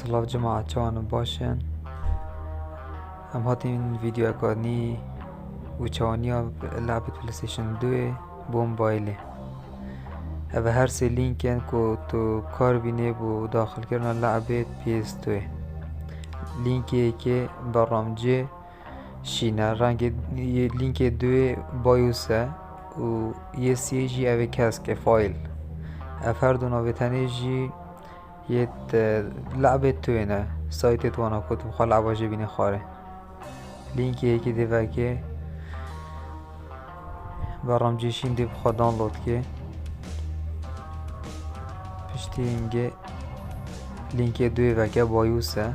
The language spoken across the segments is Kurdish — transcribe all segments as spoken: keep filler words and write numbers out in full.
Silav cemaat, çawan baş in? Em hatin vîdeoyeka nî û çawaniya lebet PlayStation duyê bo mobaylê. Ev her sê lînkên ku tu kar bînê bo daxilkirina lebê P S duyê. Lînkê yekê berramcê şîn e, rengê yê lînkê duyê BIOS e û yê siyê jî ev ê kesk e, fayl. Ev her du navê tenê jî yê t-, lebê tuyê ne, saytê wana ku tu bixwe leba jê bînî xwarê. Lînkê yekê dê vekê, berramcê şîn dê bixwe download kê. Piştî hingê lînkê duyê veke BIOS e.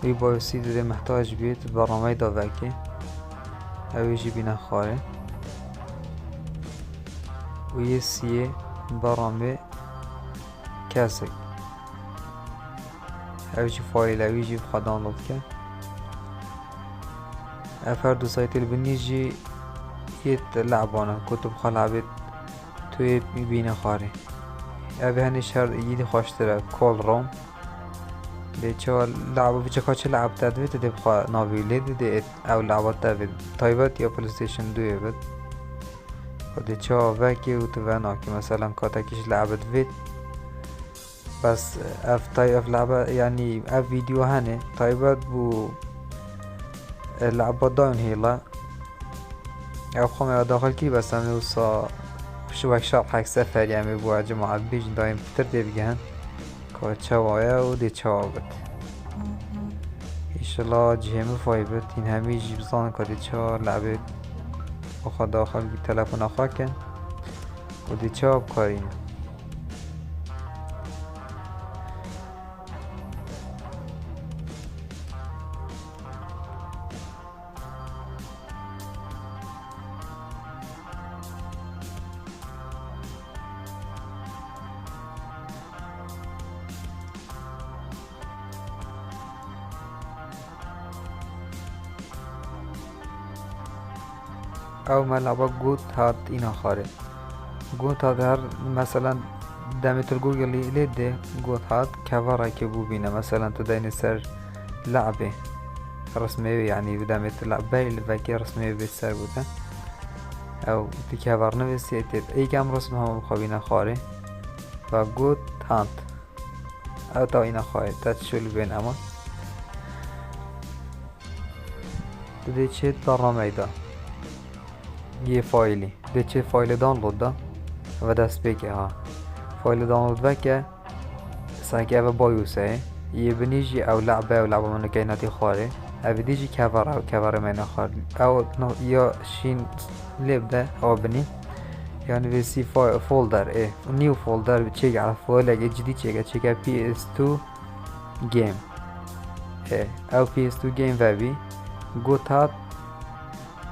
Wî BIOSî dê mehtac bî, tu berrameyê da vekê. Ew ê jî bîne xwarê. Û yê siyê berramê kesek. Ew jî fayl e, wî jî bixwe download ke. Ev her du saytê li binî jî yê leban e, ku tu bixwe lebê tuyê bînî xwarê. Ev henê şer yî xweştir e, Call Room. Dê çawa leba, çeka çi leb te divê, tu dê bixwe navê wî lê didê, ew leba te vê taybet ya PlayStation duyê bit. Xwedê çawa vekê û tu venakî, meselen, katekî ji lebe divêt. Bes ev tay-, ev lebe, yanî ev vîdeo hene, taybet bû, e, leba Downhill e. Ev xwe me daxil kî, bes em ê wisa ji wek şerhek seferî em ê bo cemaat bêjin, dayên pitir tê bigihin. Ka çawa ye û dê çawa bit. Îşillah cihê min fay bit, hîn hemî jî bizanin ka dê çawa lebê xwe daxil telefona xwe kin û dê çawa bikarînin. Ew me leba got hat îna xwarê. Got hat her, meselen, demê tu li Google lê dê got hat keverekê bû bîne. Meselen, tu deynê ser lebê. Rismê wê, yanî, bi demê tu lebê li vekê rismê wê bê ser gotin. Ew dikeve nivîsê tê. Êk em rism hema bixwebîne xwarê. Ve got hand. Ew tawîna xwarê. Te çû li bên ema. Tu dê çê bernameyê de. Yê faylî. Dê çê faylê download de. Ve dest pê ke ha. Faylê download veke. Sanki ev BIOS e. Yê binî jî ew lebe, ew leba min keyna tê xwarê. Ev dî jî kever, ew keverê me ne xwar. Ew no, ya şîn lê bide, ew binî. Yanî vê sî fo-, folder ê. New folder çêke, ev folderek ê cidî çêke, çêke P S two game. Ê, ew P S two game vebî. Got hat,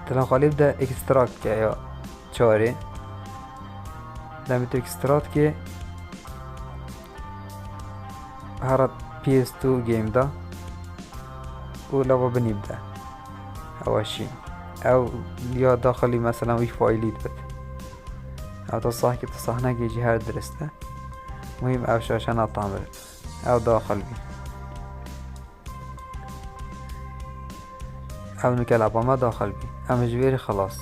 tila xwe lê bide extract ke ya. Çarê. Demê tu extract kê. Hera P S two game da. Û lava binî bide. Ewa şî. Ew ya daxilî, mesela, wî faylî dibit. Ew ta sahkê tu sahnekê jî her dirist e. Muhîm ew şaşe natamir. Ew daxil bî. Ev nuke leba me daxil bî. Em ji vêrî xilas.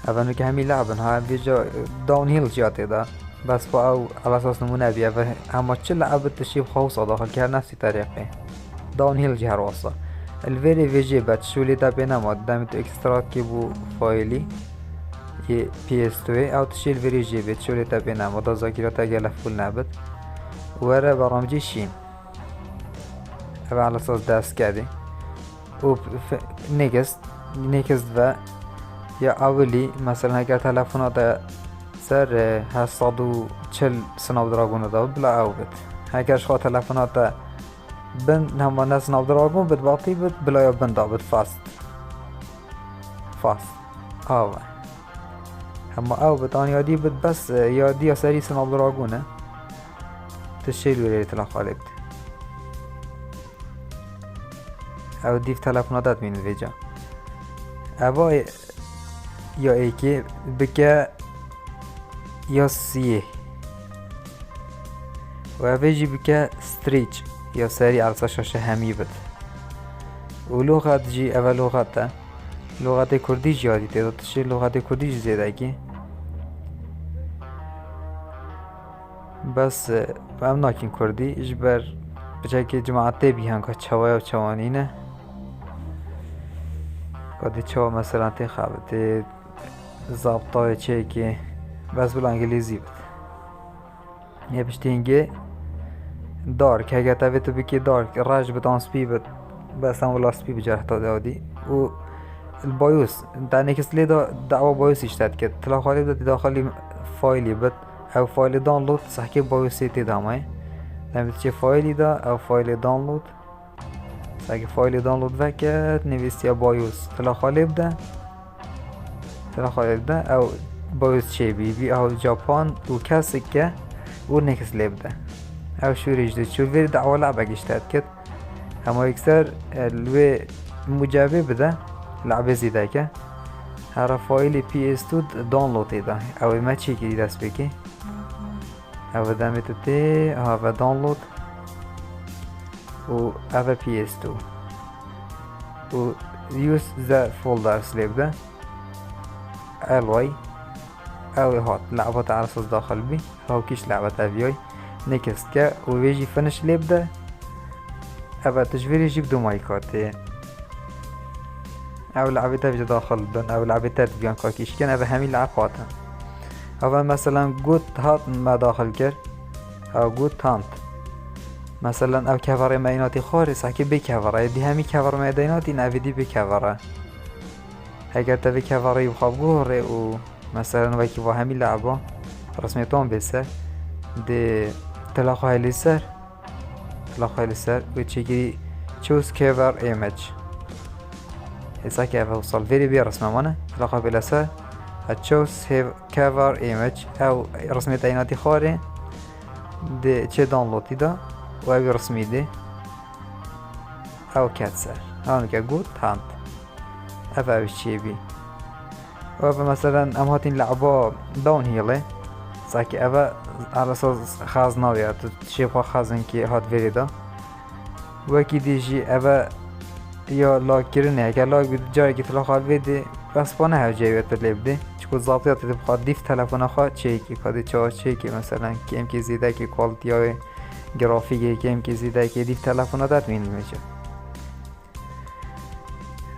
Ev nuke hemî lebin ha, vêca downhill jî ya tê de. Bes xwe ew elasas nimûne bî. Ev hema çi leb tiştî bi xwe wisa daxil kir, nefsî terîqê. Downhill jî her wasa. Li vêrê vê jê be, tiştî lê te pê nema, demê tu extract kê bû faylî yê P S two yê, ew tiştê li vêrê jê bê, tiştî lê te pê nema, da zakîra te gelek fûl nebit. Were beramcî şîn. Ev elasas dest kedê. Û f-, next, next ve ya ewilî, mesela, heger telefona te ser, e, heft sed û çil Snapdragon da, bila ew bit. Heger ji xwe telefona te bin, hema ne Snapdragon bit, batî bit, bila ya bin da bit, fast. Fast. Ava. Hema ew bit, an ya dî bit, bes, e, ya dî ya serî Snapdragon e. Tu şêl wêrê tila xalê bit. Ew dîv telefona te dimînin vêca. Eva ya êkê bike ya siyê. û evê jî bike stretch ya serî ersa şaşe hemî bit. Û loxet jî eve loxet e. Loxetê kurdî jî hatî tê de tişê loxetê kurdî jî zêdekî. Bes, e, em nakin kurdî, ji ber piçekê cemaetê bîhan ka çawa ye û çawa nîne. Ka dê çawa mesela tê xebitê, zaptayê çêkê, bes bila îngilîzî bit. Yê piştî hingê dark, heke tevê tu bikê dark, reş bit an spî bit, bes em wila spî bicer heta dadî. Û BIOS, te next lê da dawa BIOS îşte dikit. Tila xalê bide tê daxilî faylî bit. Ew faylê download, sehkê BIOSê tê damayê. Demê tu çê faylî da, ew faylê download. Sehkê faylê download veket, nivîsiya BIOS. Tila xalê bide. Tila xalê bide, ew BIOS çê bî, bî ew Japan û kesik ke û next lê bide. Ew şûrê ji dê çû, vêrê dawa lebek îşte dikit. Hema yekser, e, li wê mucebê bide, lebê zêde ke. Here faîlê P S two downloadê de. Ew ê me çêkirî destpêkê. Ev demê tu tê, ha ve download. Û ev e P S two. Û use the folders lê bide. L Y. Ew ê hat, leba te ersiz daxil bî. Hawkîş leba te viyay. Next ke û vê jî finish lê bide. Ev e tu ji vê rê jî bi dûmayî katê. Ew lebê te vêce daxil bin, ew lebê te dibiyan ka kîşkin, ev hemî leb hatin. Ev mesela gut hat me daxil kir. Ew gut hant. Mesela ev keverê me înatî xwarê, sehkê bê keverê, dî hemî kever me deynatî, ev dî bê kevere. Heger te vê keverê bi xwe bigorê û mesela wekî va hemî leba, resmê ton bê ser, dê tila xwe helî ser. Tila xwe li ser û çêkirî choose cover image. Hêsa ke ev wisa li vêrê bê resme mane. Tila xwe bêle ser. Ha choose have cover image. Ew resmê teyinatî xwarê. Dê çê downloadî da. Û ew resmî dê. Ew ket ser. Hanike got hand. Ev ev çê bî. Ev mesela em hatin leba downhill e. Saki eve arasa xaz naviya tu şê xwe xazin ki hat verê da. Wekî dî jî eve ya lag kirin e. Eger lag bî carekî tu laxal vê dê bes pa ne hewceyê wê tu lê bidê. Çiku zaptiya tu dê bixwa dîf telefona xwe çêkî. Ka dê çawa çêkî mesela kêmkî zêdekî quality ya wê grafîkê kêmkî zêdekî dîf telefona te tmîn dimeçe.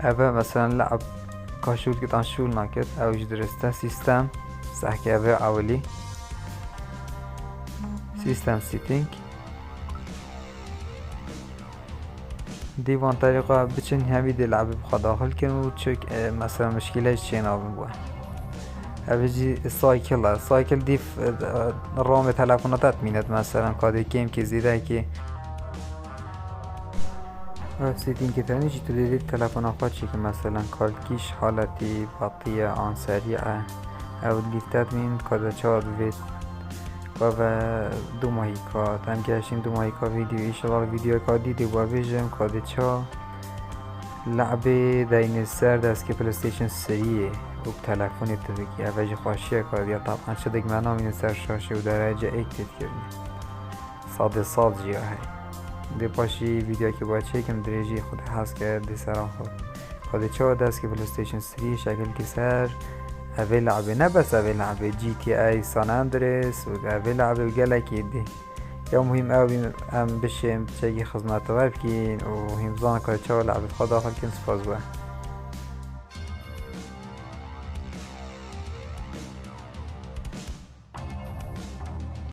Eve mesela lab ka şûl kit an şûl nakit. Ew ji dirist e. Sîstem. Sehke eve ewilî. Sîstem setting. Dîvan terîqa biçin hemî dê labê bi xwe daxil kin û çik, e, mesela mişkîle ji çê nabin bû. Ev jî cycle e. Cycle dîf, e, ramê telefona te tmînet mesela ka dê kêmkî zêdekî. Ev settingê tenê jî tu dê telefona xwe çêkî, mesela kalkîş haletî, batiye an serî e. Ew dîf te tmîn ka de çawa divê ka ve du mahî ka. Em geşin du mahî ka vîdeo. Înşallah vîdeoyeka dî dê we bêjim ka dê çawa lebê deyne ser destke PlayStation seriyê û bi telefonê tu bikî. Ev jî xweşiyeka dî ya taban çi dikme namîne ser şaşê û derece êk tê dikirin. Sadê sad jî ya hey. Dê paşî vîdeoyekê ba çêkim dirêjî xwe dê hez ke dê sera xwe. Xwe dê çawa dest ki PlayStation sirî şekilkî ser evê labê. Ne bes evê labê, G T A, San Andreas û evê labê û gelekî dî. Ya muhîm ew bî em bişên çekî xizmeta we bikîn û hîm zan ka çawa labê xwe daxil kin spas we.